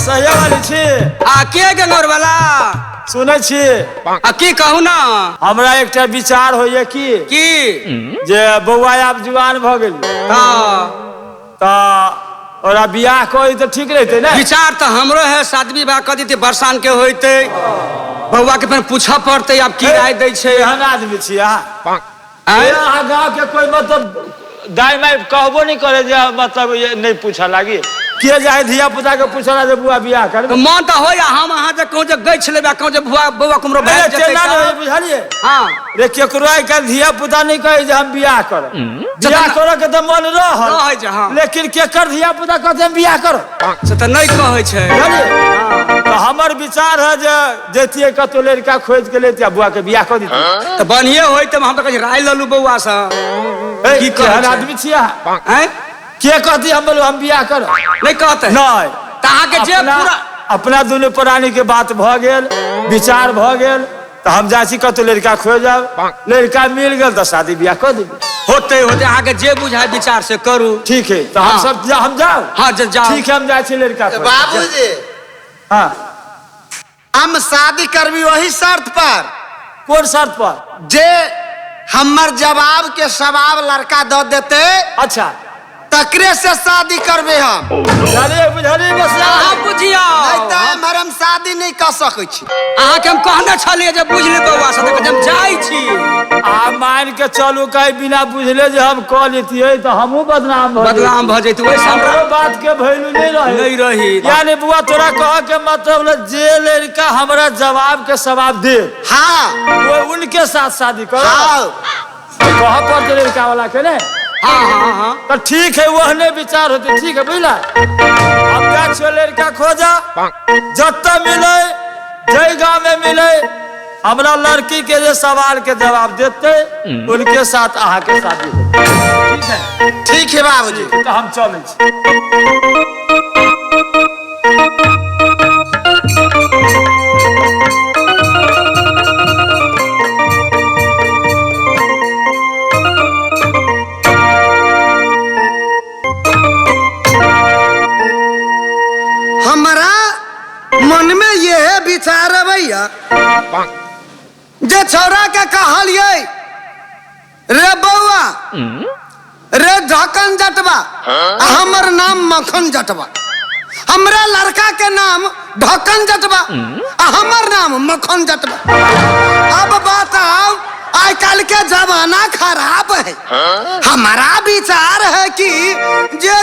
बसहिया वाली छी। आ के गंगौर वाला सुनै छी? आ की कहू ना। हमरा एकटा विचार होइए की की जे बौआ आब जुआन भऽ गेल। हाँ। तऽ ओकरा बियाह करी तऽ ठीक रहतै ने? विचार तऽ हमरो है, शादी विवाह कऽ देतै बरसान के होइतै। बौआ के फेर पूछऽ पड़तै आब की राय दै छै। एहन आदमी छी अहाँ? आँय? अहाँ गाँव के कोई मतलब दाइ माइ कहबो नहीं करे जे मतलब ये नहीं पूछऽ लागी के जाए धिया पुता के पूछऽ लागे बुआ बियाह कर। तऽ मन तऽ होइया हम अहाँ जे कहूँ जे गछि लेबै, कहूँ जे बुआ बौआ कुमरो अरे भागि जेतै तेना तऽ। नहि होइया, बुझलियै? हाँ। रे केकरो आइ काल्हि धिया पुता नहीं कहै जे हम बियाह करब। बियाह करऽ के तऽ मन रहल। रहै छै, हाँ। लेकिन केकर धिया पुता कहतै हम बियाह करब? से तऽ नहीं कहै छै। बुझलियै? तऽ हमर विचार है जे जैतियै कतौ लड़का खोजि के लैतियै बुआ के बियाह कऽ दितियै। तऽ बढ़िए होइतै, हम तऽ कहै छी राय ललू बौआ सँ। ए, की कहै केहन छै? आदमी छियै अहाँ? आँय? के कहती हम बोलू हम बियाह करब? नहीं कहतै। नहीं। तऽ अहाँके जे पूरा अपना दुनू प्राणी के बात भऽ गेल, विचार भऽ गेल, तऽ हम जाइ छी कतौ लड़का खोजब, लड़का मिल गेल तऽ शादी बियाह कऽ देबै। होतै होतै, अहाँके जे बुझाय विचार से करू। ठीक है, तऽ हम हाँ। सब हम जाउ? हाँ, जाउ। ठीक है, हम जाइ छी लड़का खोजब। बाबूजी। हाँ। हम शादी करबी वही शर्त पर। कोन शर्त पर? जे हमर जवाब के सवाब लड़का दऽ देतै। अच्छा। तकरे से शादी करबे हम। बुझलियै, बुझलियै, बस अहाँ बुझियौ। नहीं तऽ एम्हर हम शादी नहीं कऽ सकै छी। अहाँके हम कहने छलियै जे बुझि ले बौआ से, तऽ हम जाइ छी। आ मान के चलू कहीं बिना बुझले जे हम कऽ लेतियै तऽ हमहूँ बदनाम भऽ जैतियै। बदनाम भऽ जैतै, ओहिसँ हमरा हमरो बात के वैल्यू नहीं रही। नहीं रही। यानी बुआ तोरा कह के मतलब ले, जे लड़का हमरा जवाब के सवाब दे। हाँ। वो उनके साथ शादी करो। हाँ। कह पड़ते लड़का वाला के ने? हाँ, हाँ, हाँ। तो ठीक है, वहने विचार होते, ठीक है, बुझला? हम जा छियो लड़का खोजा, जतऽ मिले, जै गांव में मिले, हमरा लड़की के जे सवाल के जवाब देते, उनके साथ अहाँ के शादी होते। ठीक है? ठीक है बाबूजी। तो हम चलै छी। हमरा मन में यह विचार अबैया जे छौड़ा के कहलियै रे बौआ रे ढकन जटवा, आ हमर नाम मखन जटवा, हमरा लड़का के नाम ढकन जटवा आ हमर नाम मखन जटवा। अब बताओ आइ काल्हि के जमाना खराब है। हमारा विचार है कि जे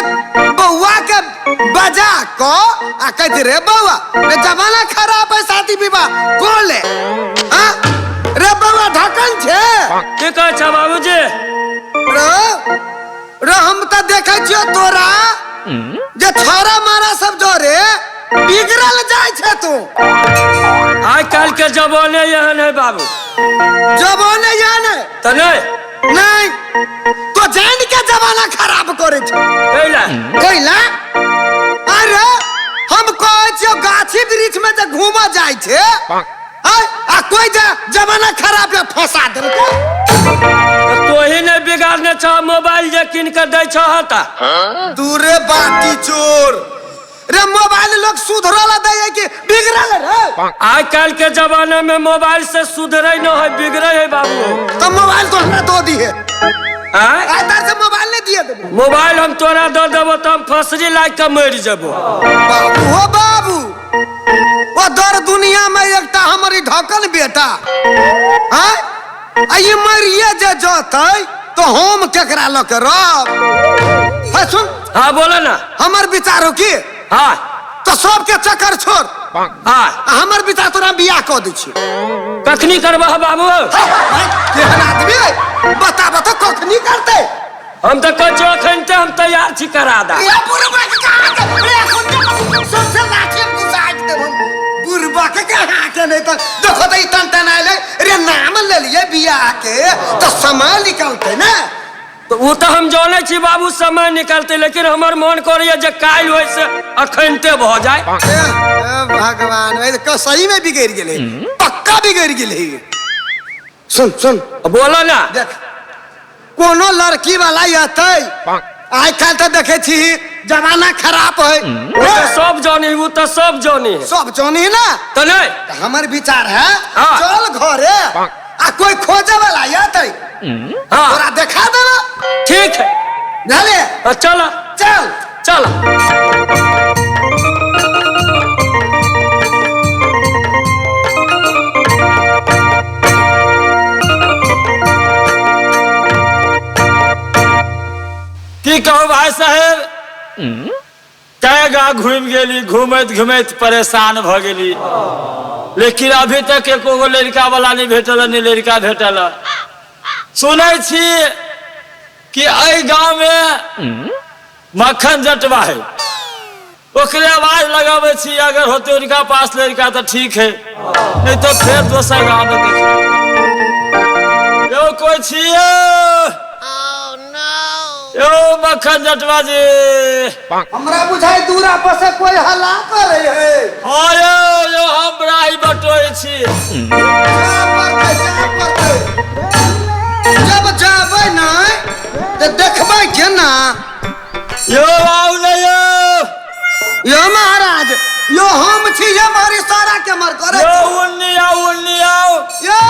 बौआ के बजा को आ कहते रे बौआ रे जमाना खराब है शादी विवाह को ले। हाँ? रे बौआ ढकन छे? की कहै छौ बाबूजी? रे, रे हम तऽ देखै छियौ तोरा जे छोरा मारा सब जोरे बिगड़ल जाइ छे तू। आइ काल्हि के जमाने एहन है बाबू। जमाने एहन है? तऽ नहि। नहीं, तो जान के जमाना खराब करे छे। कैला? कैला? अरे हम कहै छियौ गाछी वृक्ष में जे घूमऽ जाइ छे, आय, आ कोई जे जमाना खराब है फंसा देलकै। तऽ तोही नहि बिगाड़ने छह, मोबाइल जे कीन के दै छह तऽ। दूरे बाटी चोर रे, मोबाइल लोग सुधरल दै है कि बिगड़ल रे? आइ काल्हि के जमाना में मोबाइल से सुधरे न है, बिगड़े है बाबू। तो मोबाइल तो हमरा दो दिए। आँय? आइ तार से मोबाइल नहीं दिए देबो। मोबाइल हम तोरा दऽ देबो तऽ हम फसरी लागि कऽ मरि जेबो। बाबू हो बाबू, ओ दर दुनिया में एकटा हमर ई ढकन बेटा, आँय? आ ई मरिए जे जतै तो हम केकरा लऽ के रहब? हे सुन। हाँ बोलो ना। हमर विचार हो की? हाँ। तो सबके चक्कर छोड़। हाँ। आ हमर विचार तोरा बियाह कऽ दै छियौ। कखनी करबह बाबू? हे, केहन आदमी है? बता बता कखनी करतै? हम तऽ कहै छियौ अखन ते हम तैयार छी करा दा। रे बुढ़बा के कहाँ के? रे अखन के सबसे लाठी हम घुसा के देबो। बुढ़बा के कहाँ के नहीं तऽ देखो तऽ ई तन तन आएलै। रे नाम लेलियै बियाह के तऽ समय निकलतै ने। तऽ ओ तऽ हम जानै छी बाबू समय निकलतै, लेकिन हमर मन करैया जे काल्हि होइ से अखनते भऽ जाय। ए, ए, भगवान, ए, सही में बिगड़ि गेलै, पक्का बिगड़ि गेलै। सुन सुन। बोलो ना। देख कोनो लड़की वाला एतै आइ काल्हि तऽ देखै छी जमाना खराब है। ओ तऽ सब जानी, ओ तऽ सब जानी है। सब जानी ना। तऽ नहीं तऽ हमर विचार है हाँ। चल घरे आ कोई खोजे वाला आते हाँ तोरा देखा देना। ठीक है, बुझलिए? हाँ, चल चल चल। की कहू भाई साहेब, कए गाँव घूमि गेली, घूमैत घूमैत परेशान भ गेली, लेकिन अभी तक एको गो लड़का वाला नहीं भेटल, नहीं लड़का भेटल। सुनै छी कि एहि गाँव में मक्खन जटवा है, ओकरे आवाज लगाबै छी, अगर होते उनका पास लड़का तो ठीक है, नहीं तो फिर दोसर गाँव में देख। यो कोई छियै? यो मक्खन जटवा जी, हमरा बुझाइ दूरा पर से कोई हल्ला करे है। हाँ यो, यो हम राही बटोई छी। जब जाबै नहीं तो देखबै केना? यो आउ ने यो। यो महाराज, यो हम छी, ये मारी सारा के मर करे। यो उन्नी आओ, उन्नी आओ। ये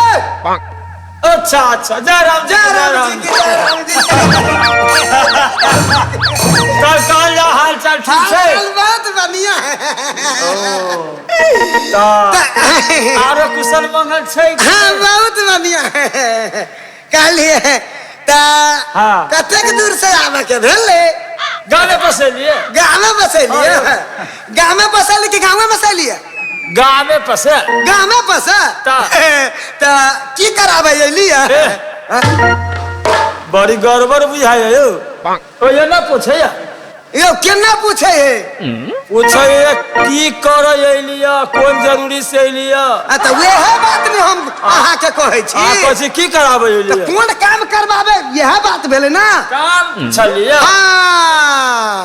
अच्छा अच्छा, जय राम जी, जय राम जी, जय राम जी। तब कहल जाओ, हाल चाल ठीक है? हाल बहुत बढ़िया है। आरो कुशल मंगल छै? हाँ बहुत बढ़िया है। कहलिए हाँ। कतेक दूर से आवे के भेलै? गामे बसेलिए। गामे बसेलिए? गामे बसेलिए कि गामे बसेलिए? गामे बसे। गामे बसे त की कराबै एलिए? बड़ी गड़बड़ बुझाइ यौ। ओ ये ना पूछै यौ, केना पूछै है? पूछै की करै एलिए, कोन जरूरी से एलिए? आ त वएह बात ने हम अहाँ के कहै छी। अहाँ कहै छी की कराबै एलिए? कोन काम करबाबै, इएह बात भेलै ना। काम छलिए। हाँ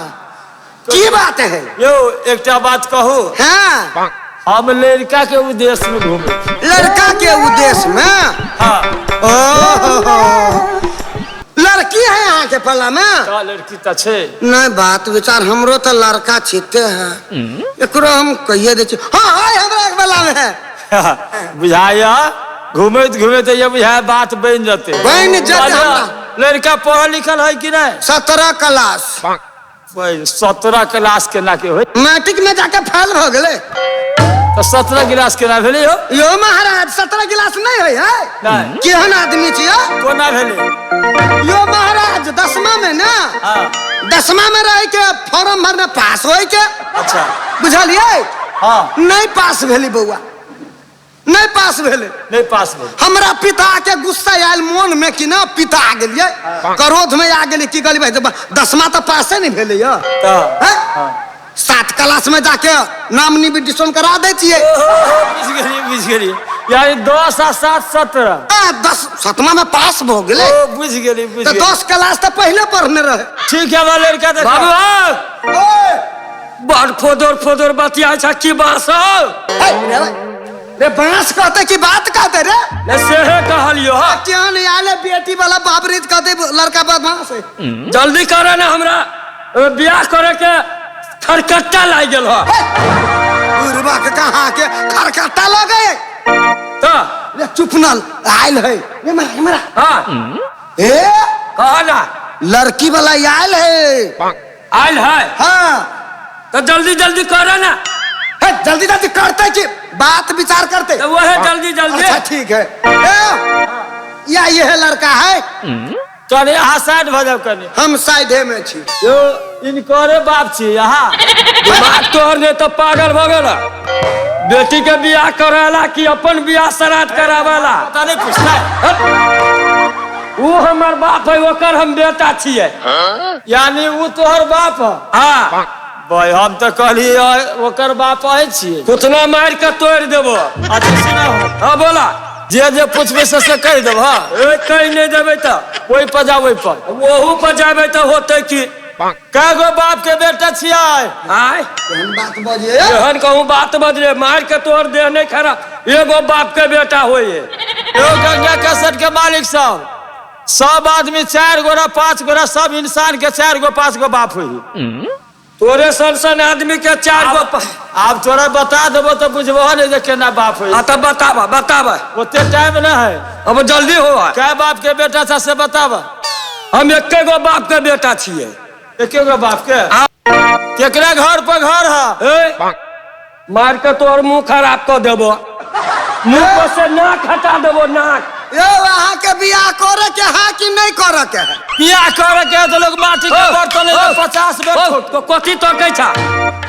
की बात है यौ? एकटा बात कहू? हाँ। हम लड़का के उद्देश्य में घूमे। लड़का के उद्देश्य में? हाँ। ओ लड़की है यहाँ के पल्ला में? लड़की तो छे। नहीं बात विचार हमरो तो लड़का छीते है, एकरो हम कहिए दे छी। हाँ हाँ हमरा के पल्ला में है। बुझाया घूमैत घूमैत ये बुझाया बात बन जते। बन जते हमरा। लड़का पढ़ल लिखल है कि नहीं? 17 क्लास। 17 क्लास केना के होय? मैट्रिक में जाके फेल भ गेलै। तो 17 गिलास केना भेलै हो? यो महाराज 17 गिलास नहीं होय है। केहन आदमी छियै? कोना भेलै? यो महाराज 10वां में ना, हाँ 10वां में रह के फॉर्म भरने पास होय के। अच्छा बुझलियै? हाँ। नहीं पास भेली बौआ, नहीं पास भेलै। नहीं पास भेलै। हमरा पिता के गुस्सा आयल मोन में कि ना पिता गेलियै, क्रोध में आ गेलियै। की कहलियै भाई, 10वां तो पासे नहीं भेलै यौ। 7 क्लास में जाके नाम निविडेशन करा दै छियै। बुझ गेलियै, बुझ गेलियै। यानी 10 आ 7 17। 10 7वां में पास भ गेलै। ओ बुझ गेलियै, बुझ तो गेलियै। 10 क्लास तो पहले पढ़ने रहे। ठीक है हमरा लड़का देखा। बाबू बड़ फोदर फोदर बतिया छ की बास हो? रे बांस कहते की बात कहते रे? ने सेहे कहलियो। केहन आयल बेटी वाला बाबरीत कहते लड़का बदमाश है। जल्दी करे ना, हमरा बियाह करे के खरकट्टा लागि गेल हो। बुढ़बा के कहाँ के खरकट्टा लगे? तो रे चुप नल आयल है। रे मरा मरा। हाँ ए कह ना, लड़की वाला आयल है। आयल है? हाँ। तो जल्दी जल्दी करे ना। है जल्दी जल्दी करते कि बात विचार करते? तो वह जल्दी जल्दी। अच्छा ठीक है। ए, या ये लड़का है। कने अहाँ साइड भ जाउ कने। हम साइडे में छी। यो इनकरे बाप छी यहाँ। दिमाग तोहर ने तो पागल भ गेल। बेटी के बियाह करेला कि अपन बियाह श्राद्ध करावेला? पता नहीं पूछता। वो हमर बाप है, ओकर हम बेटा छियै। यानी वो तोहर बाप है? हाँ। भाई हम तो कहलिए ओकर बाप है छियै। कुतना मार के तोड़ देबो। अच्छा सुना। हाँ बोला। जे जे पूछबै से कहि देब। हाँ कहि नहीं देबै तऽ ओहि पर जा, ओहि पर ओहू पर जाबै तऽ होतै की? कै गो बाप के बेटा छियै? आय एहन बात बजियै, एहन कहूँ बात बजले मार के तोहर देह नहीं खराब। एगो बाप के बेटा होइए। यो गंगा कसट के मालिक साहब सब आदमी 4 गोरा 5 गोरा सब इंसान के 4 गो 5 गो बाप होई। तोरे सन सन आदमी के 4 गो। आब तोरा बता देबो तो बुझबो नहीं जे केना बाप होई। हाँ तब बताबा बताबा, ओते टाइम ना है, अब जल्दी हो। कै बाप के बेटा था से बताबा। हम एके गो बाप के बेटा छियै। एके गो बाप के? केकरा घर पर घर है? मार के तोर मुंह खराब कर देबो, मुंह पर से नाक हटा देबो नाक। यो अहाँ के बियाह करे के है कि नहीं करे के है? बियाह करे के है तो लोग माटी के बर्तन ले 50 बेर। तो कथी तकै छा?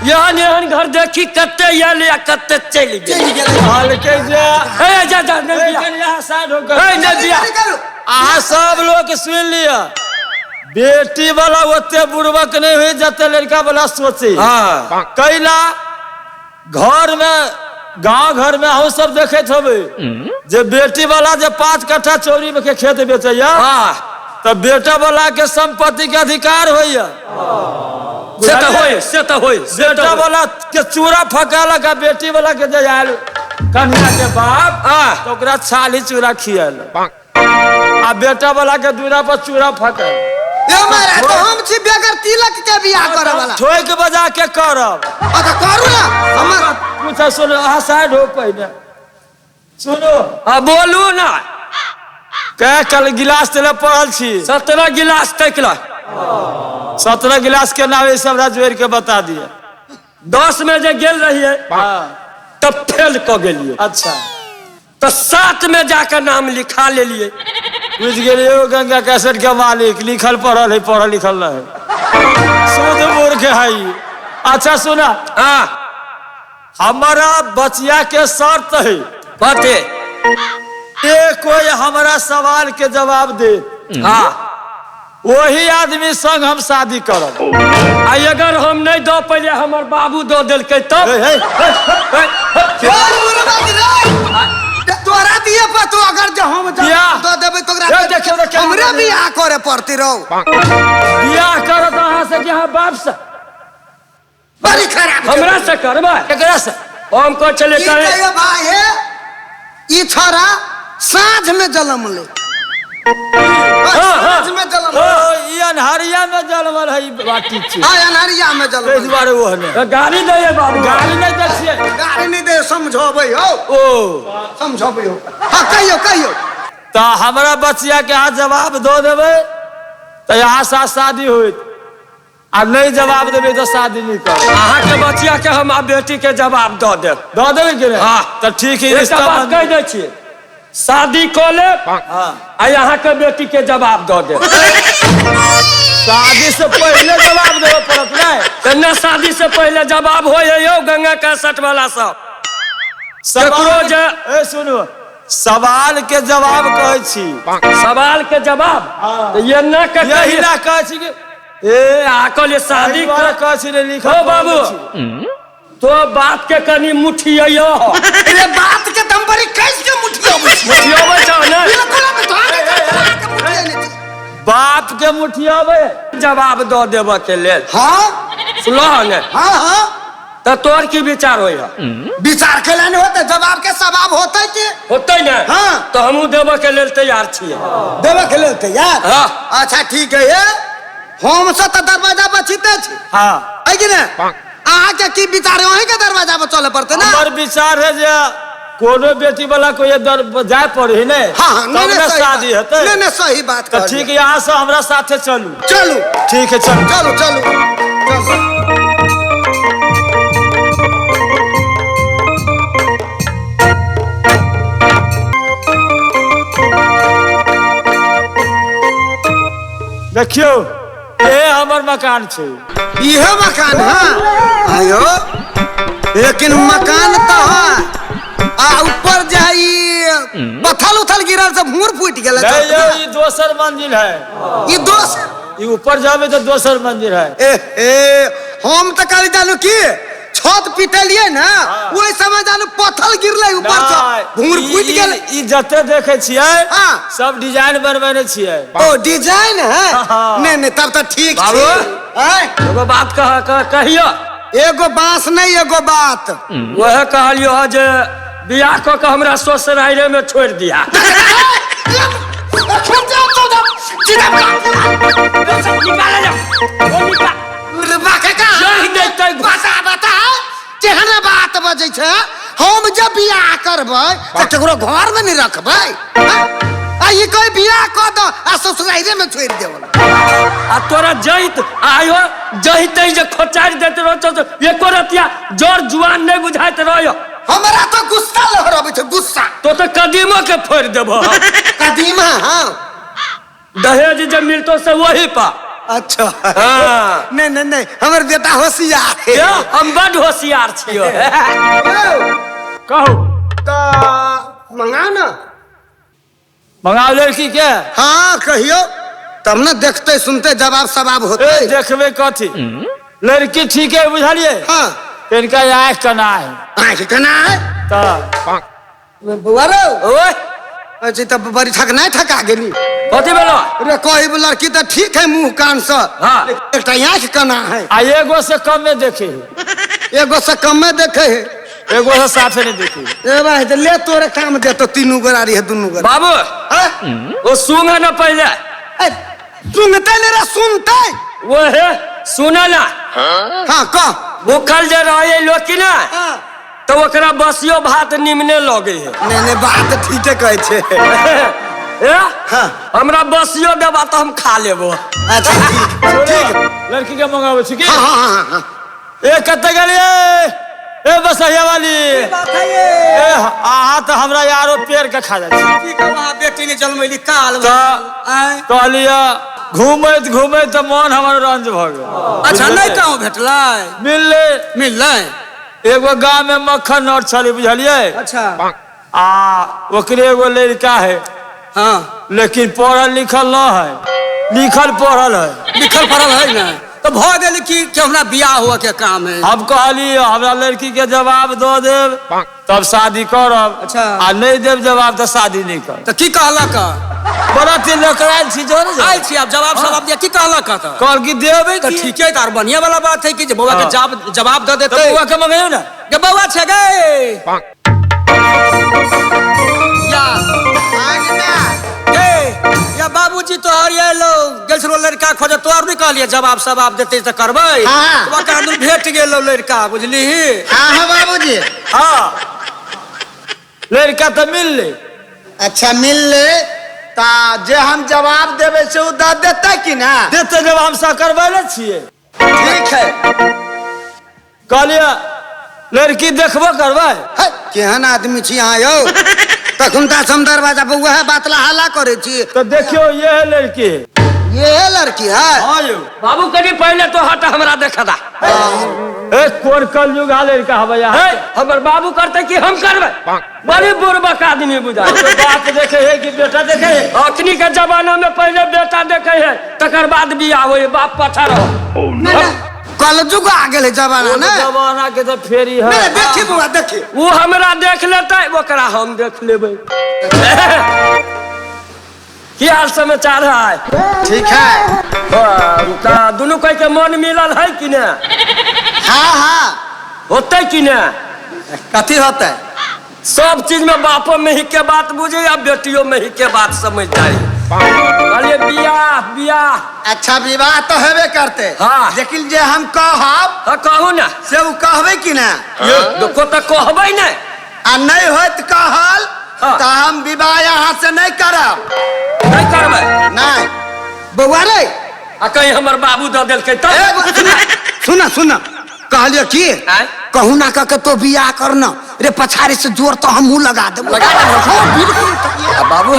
एहन एहन घर देखी कते आयल या कते चलि गेल। हलके जे ए जा जा नहीं बियाह, यहाँ साइड हो ए नहीं बियाह। अहाँ सब लोग सुन लिअ, बेटी वाला ओते बुड़बक नहीं हुई जते लड़का वाला सोचे। हाँ कैला घर में गांव घर में हम सब देखते होबे जे बेटी वाला जे 5 कट्ठा चौरी में के खेत बेचैया तो बेटा वाला के संपत्ति के अधिकार होइया। से तो होय, से तो होय। बेटा वाला के चूड़ा फकालक आ बेटी वाला के जे आयल कन्या के बाप तो ओकरा छाली चूड़ा खियाल आ बेटा वाला के दूरा पर चूड़ा फकाल। यो महाराज तो हम छी बेगर तिलक के बियाह करे वाला। ठोक बजा के करब। अच्छा करू ना हमर पूछा सुनो, अहाँ साइड हो पहिने सुनो। आ बोलू ना। कै कल गिलास तेल पड़ल छी? 17 गिलास तकला। 17 गिलास के नाम सब जोड़ के बता दिए। 10 में जे गेल रहिए तब फेल क गेलिए। अच्छा तो 7 में जाकर नाम लिखा लेलिए। बुझ गेलिए गंगा कैसेट के मालिक, लिखल पढ़ल है, पढ़ल लिखल नहीं है, शुद्ध मूर्ख है। अच्छा सुना, हाँ हमारा बचिया के शर्त है बते ये कोई हमारा सवाल के जवाब दे, हाँ वही आदमी संग हम शादी करब। आ अगर हम नहीं दो पहले हमर बाबू दो देलकै तब? तोरा दिए पर तू अगर जो हम दो देबै तो हमरे बियाह करे पड़ती रहो। बियाह करत अहाँ से कि अहाँ बाप से? बड़ी खराब हमरा से करबै? केकरा से? हम कह छलियै कहे भाई हे ई छोरा साँझ में जन्म ले। साँझ में जन्म ई अन्हरिया में जन्मल है, ई बाटी छी। हां अन्हरिया में जन्मल। एहि दुआरे ओ हने गाली दैयै बाबू। गाली नहीं दै छियै। गाली नहीं दे, समझाबै हो। ओ समझाबै हो। हां कहियो कहियो। त हमरा बचिया के अहाँ जवाब दो देबै त यहाँ साथ शादी होइत, आ नहीं जवाब देबै तो शादी नहीं करब। अहाँ के बचिया के हम आ बेटी के जवाब दऽ देब। दऽ देबै कि नहि? हाँ तऽ ठीक है, रिश्ता कहि दै छियै शादी कऽ लेब आ अहाँ के बेटी के जवाब दऽ देब। शादी से पहले जवाब देबऽ पड़त नहि? तऽ नहि शादी से पहले जवाब होय यौ गंगा कैसेट वाला सब। सवाल जे सुनू, सवाल के जवाब कहै छी। सवाल के जवाब तऽ एना के यही ना कहै छी कि ए आ कहलियै शादी कहै छी नहि लिखल। हो बाबू तो बात के कनी मुठियैयो। अरे बात के दम बड़ी कैस के मुठियबै छी? मुठियबै छौ ने? बिल्कुल हम धान के मुठियैने छी। बाप के मुठियबै जवाब दऽ देबऽ के लेल। हाँ सुनलह ने? हाँ हाँ। तऽ तोर की विचार होय? विचार के नहीं होते, जवाब के सवाब होते कि होते ने? हाँ तो हमहूँ देबऽ के लेल तैयार छियै। देबऽ के लेल तैयार? हाँ। अच्छा ठीक है, हम सब तऽ दरवाजा बचिते छी। हाँ है कि ने? अहाँ के की विचार है? वहीं के दरवाजा पर चले पड़ते ना? हमर विचार है जे कोनो बेटी वाला को ये दर जाय पड़े ने। हाँ तब ने शादी हेतै। नहीं नहीं सही बात तऽ ठीक है, यहाँ से हमरा साथे चलू। चलू ठीक है, चलू चलू चलू चलू। देखियौ ये हमर मकान छै। इहे मकान है? आयो लेकिन मकान तो है आ ऊपर जे है पत्थर उथल गिरल से भूर फूट गेल। नहीं यौ ई दोसर मंजिल है। ई दोसर? ई ऊपर जाबे तो दोसर मंजिल है। ए ए हम तो कहली जानू की छत पिटलिए ना ओहि समय जानू पत्थर गिरले ऊपर से भूर फूट गेल। ई जते देखे छियै सब डिजाइन बनबेने छियै। ओ डिजाइन है? नहीं नहीं तब तो ठीक बाबू छै। एगो बात कह कहियो। एगो बांस नहीं एगो बात। वह कहलियो जे बियाह कऽ के हमरा ससुराइरे में छोड़ दिया। सीधा निकाले जा ओ निकाल रे बाका जहि देतै बता बता केहन बात बजै छै। हम जब बियाह करबै तऽ केकरो घर में नहीं रखबै। आ ई कोई बियाह कऽ दऽ आ ससुराइरे में छोड़ि देबल। आ तोरा जहित आयो जहितै जे खोचारि दैत रहौ तो एको रतिया जर जुआन नहि बुझाइत रहौ। हमरा तो गुस्सा लहरबै छै गुस्सा। तो तऽ कदीमो के फोड़ि देबो। कदीमा? हाँ दहेज जे मिलतो से वही पा। अच्छा हाँ नहीं नहीं नहीं हमर बेटा होशियार है। हम बड होशियार छियो। कहू तऽ मंगा ना। मंगाओ लड़की के। हाँ कहियो तब ना देखते सुनते जवाब सवाब होते। देखबे कथी लड़की ठीक है बुझलिए। हाँ इनका आँख कना है। आँख कना है तऽ बौआ रो ओए अच्छा तब बड़ी ठक नहीं ठका गेली। कथी भेलो रे कोई लड़की तो ठीक है मुंह कान से। हाँ एकटा आँख कना है। आ एगो से कम में देखे है। एगो से कम में देखे है एगो से साफे नहीं देखे है। ए भाई तो ले तोरे काम दे तो तीनू गोरा रही है दुनू गोरा। बाबू वो सुन ना पहले। सुनते नहीं रे सुनते वो है सुना ना। हाँ कह। भूखल जे रहे लोग की ना तो ओकरा बसियो भात निमने लगे है। नहीं नहीं बात ठीके कहै छै। हाँ हमरा बसियो देबा तो हम खा लेबो। अच्छा ठीक ठीक लड़की के मंगाबै छी की। हाँ हाँ हाँ ए कतऽ गेलियै ए बसहिया वाली। ए अहाँ तऽ हमरा यारो पेड़ के खा जाइ छी। की कहू अहाँ बेटी ने जन्मैली काल तऽ कहलियै घूमैत घूमैत तऽ मन हमर रंज भऽ गेल। अच्छा नहीं कहूँ भेटलै? मिललै मिललै। एगो गाँव में मक्खन और छलै बुझलियै। अच्छा आ ओकरे एगो लड़का है। हाँ लेकिन पढ़ल लिखल न है। लिखल पढ़ल है। लिखल पढ़ल है ना तो भऽ गेल कि हमरा बियाह हुआ के काम है। हम कहली हमरा लड़की के जवाब दऽ देब तब शादी करब। अच्छा आ नहीं देब जवाब तऽ शादी नहीं करब। तऽ की कहलक? बड़ा लऽ आयल छी जो आयल छी आब जवाब सवाब दिया की कहलक? तऽ कहल कि देबै तऽ ठीके है। तऽ बढ़िया वाला बात है कि जे बौआ के जवाब दऽ देतै। बौआ के मंगैयौ ना। गे बौआ छै गे या गे या बाबूजी तोहर ये लो गेल छलो लड़का खोजे तोहर नहीं कहलिए जवाब सवाब देतै तऽ करबै। हाँ ओकरा अंदर भेट गेलो लड़का बुझलीही। हाँ हाँ बाबूजी। हाँ लड़का तऽ मिललै। अच्छा मिललै ता जे हम जवाब देबै से उ दऽ देतै कि ना? देतै जब हम सब करबै ने छियै। ठीक है कहलियै लड़की देखबो करबै। केहन आदमी छी अहाँ यौ। तखन तऽ हम दरवाजा पर वएह बात ला हल्ला करै छी। तो देखियौ ये है लड़की। ये है लड़की है। हाँ यौ बाबू कनी पहले तो हट हमरा देखा दा। ए कोन कलयुग आ लड़का हबै है। हमर बाबू करते कि हम करबै? बड़ी बुड़बक आदमी बुझा। बाप देखे है कि बेटा देखे है? अखनी के जमाना में पहले बेटा देखे है तकर बाद बियाह होय। बाप पाछा रहो। कलयुग आ गेल है जमाना ने। जमाना के तो फेरी है। नहीं देखी बुआ देखी। वो हमरा देख लेतै ओकरा हम देख लेबै। की हाल समाचार है? ठीक है। दुनू कोई के मन मिलल है कि ने? हाँ हाँ होतै कि ने? कथी होतै? सब चीज में बापो में ही के बात बुझे या बेटियों में ही के बात समझ जाए। कहलिए बियाह बियाह। अच्छा विवाह तो हेबे करते। हाँ लेकिन जे हम कहब। हाँ कहू ना से उ कहबै कि ना? देखो तो कहबै ने। आ नहीं होत कहल हाँ। तो हम विवाह यहाँ से नहीं करब। नहीं करबै? नहीं बौआ रे आ कहीं हमर बाबू दऽ देलकै तब। सुना सुना कहलिए की कहू ना कह के तो बियाह करना रे पछाड़ी से जोर तो हमहू लगा देब। लगा देब। हाँ बिल्कुल। बाबू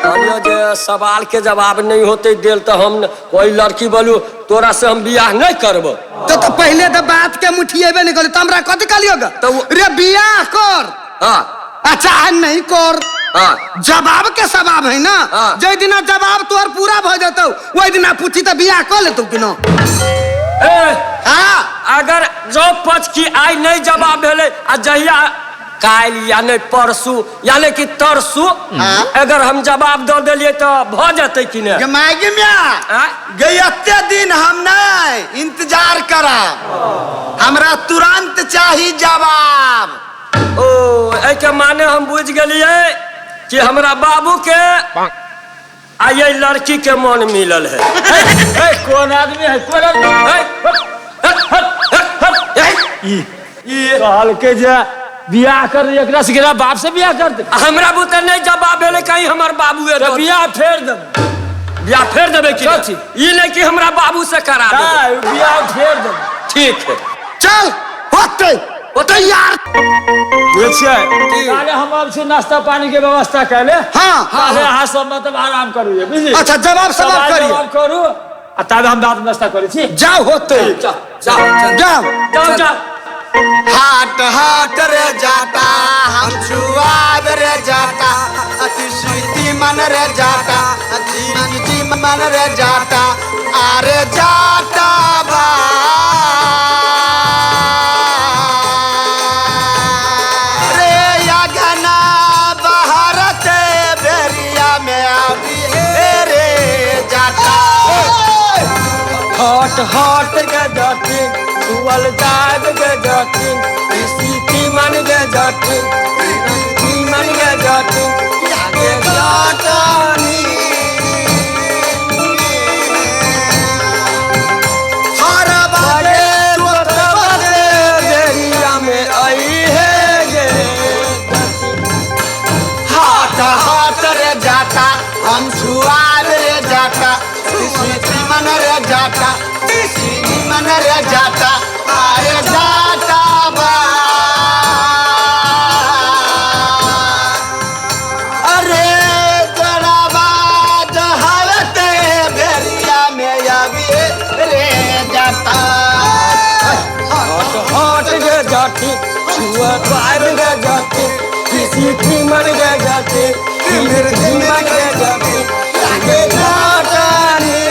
कहलियो जे सवाल के जवाब नहीं होते देल तो हम कोई लड़की बोलू तोरा से हम बियाह नहीं करब। तो पहले तो बात के मुठिएबे नहीं करली तो हमरा कथी कहलियो गे? तो रे बियाह कर। हाँ अच्छा नहीं कर। हाँ जवाब के सवाब है ना। हाँ। जै दिना जवाब तोहर पूरा भ जतौ ओहि दिना पूछी तऽ बियाह कऽ लेतौ कि न? हाँ अगर जो पच की आइ नहीं जवाब भेलै आ जहिया काल्हि या नहीं परसू यानी कि तरसू अगर हम जवाब दऽ देलियै तऽ भऽ जेतै कि ने? गे म्या गे एते दिन हम नहीं इंतजार करब, हमरा तुरंत चाही जवाब। ओ एहिके माने हम बुझि गेलियै कि हमरा बाबू के आ ये लड़की के मन मिलल है। ए कौन आदमी है, कौन आदमी है? कहल के जे बियाह कर एकरा से बाप से बियाह कर दे। हमरा बुते नहीं जवाब भेलै कहीं हमर बाबू है तो बियाह फेर दे, बियाह फेर देबै कि ई नहीं कि हमरा बाबू से करा दे, बियाह फेर दे। ठीक है चल होते होते यार। काले हम अब से नाश्ता पानी के व्यवस्था कैले। हाँ हाँ हाँ सब मतलब आराम करू बुझली। अच्छा जवाब सवाल करिए, जवाब करू आ तब हम बाद नाश्ता करै छी। जाओ होते जाओ जाओ जाओ जाओ। हाट हाट रे जाता हम छुआब रे जाता अति सीती मन रे जाता अति मन रे जाता अरे जाता बा रे यागना बहरते बेरिया में आबी रे जाता। हट हट के जाती छुअल जाब के जाती सीती मन के जाती मन के जाती आगे जातानी हर बाजे चोतबे बेरिया में आई है गे। हाट हाट रे जाता हम छुआब रे जाता सीती मन रे जाता मन रे जाता आरे जाता बा अरे जड़ाबा जहावते बेरिया में आबी रे जाता। हट हट गे जाती छुआ पार गे जाती किसी मन गे जाती मन गे जाती आगे जातानी।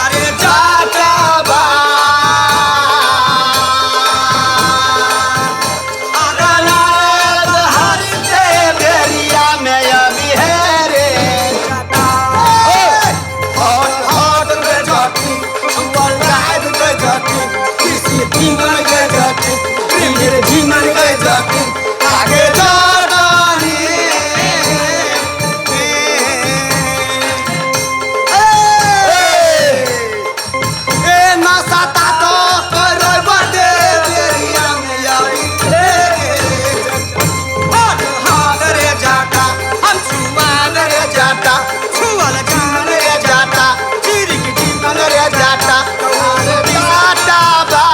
अरे जाता बा हरते बेरिया में अभी है रे जाता। हट हट रे जाती छुअल जाब के जाती किसी मन के जाती मन के जाती आगे जातानी। ए नशा तो करो बदे बेरिया में अभी रे हट हट रे जाता हम छुआल रे जाता छुअल जान रे जाता चिरिक जीवन रे जाता अरे जाता बा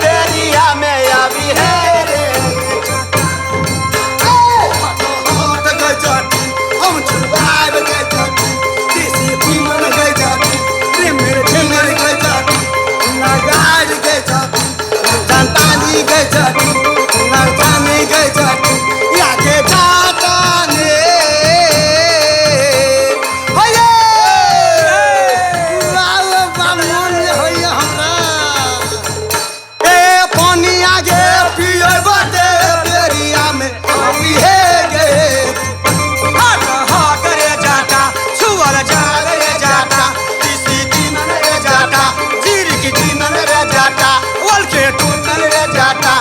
बेरिया में अभी है रे हम छुआब के जाती किसी मन के जाती मेरे के जाती लगाड़ के जाती जनतानी के जाती नरतानी के जाती याके जाता ने होये लाल बामन होये हमरा ए पानी आगे पिए बटे बेरिया में अभी है गे। हट हट रे जाता छुअल जाल रे जाता किसी मन रे जाता जीर की मन रे जाता वल के टूटन रे जाता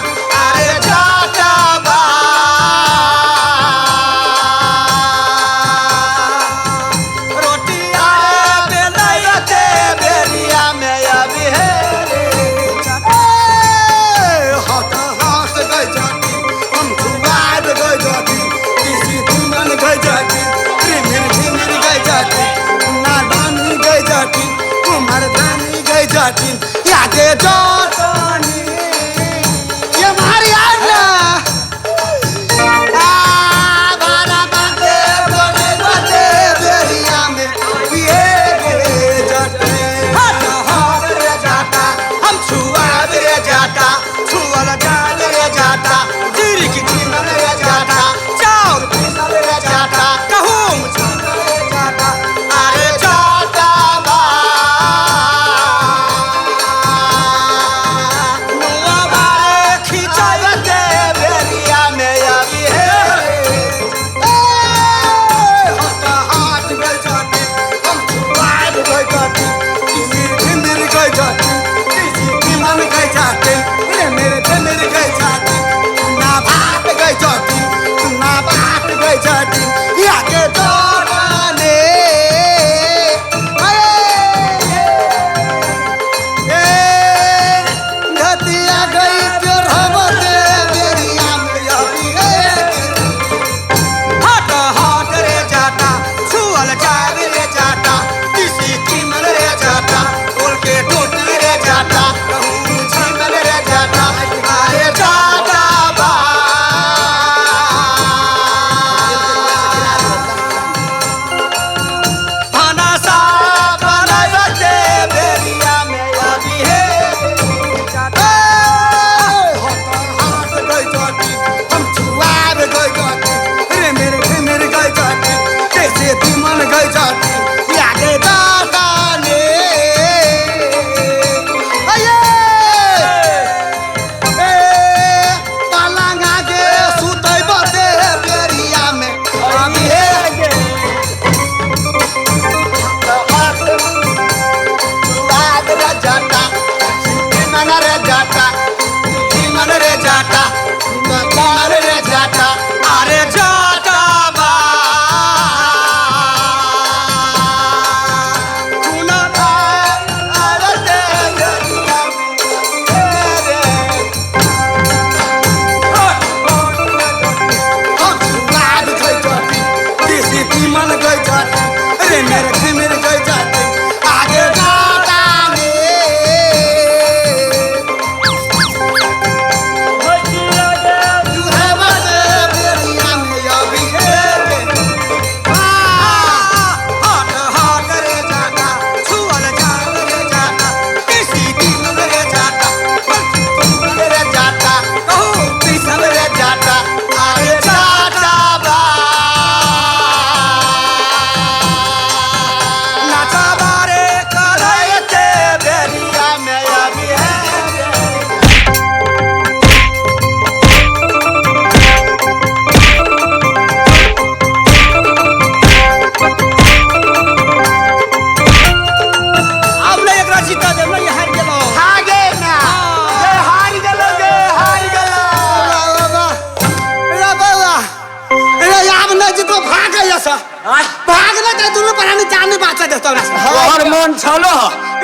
एतऽ से। आय, भाग ना ते दुनू प्राणी जान नहीं बाँचे देतो हमरा से। तोहर मन छलो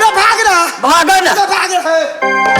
रे भाग रे। भागे ना। रे भाग रे।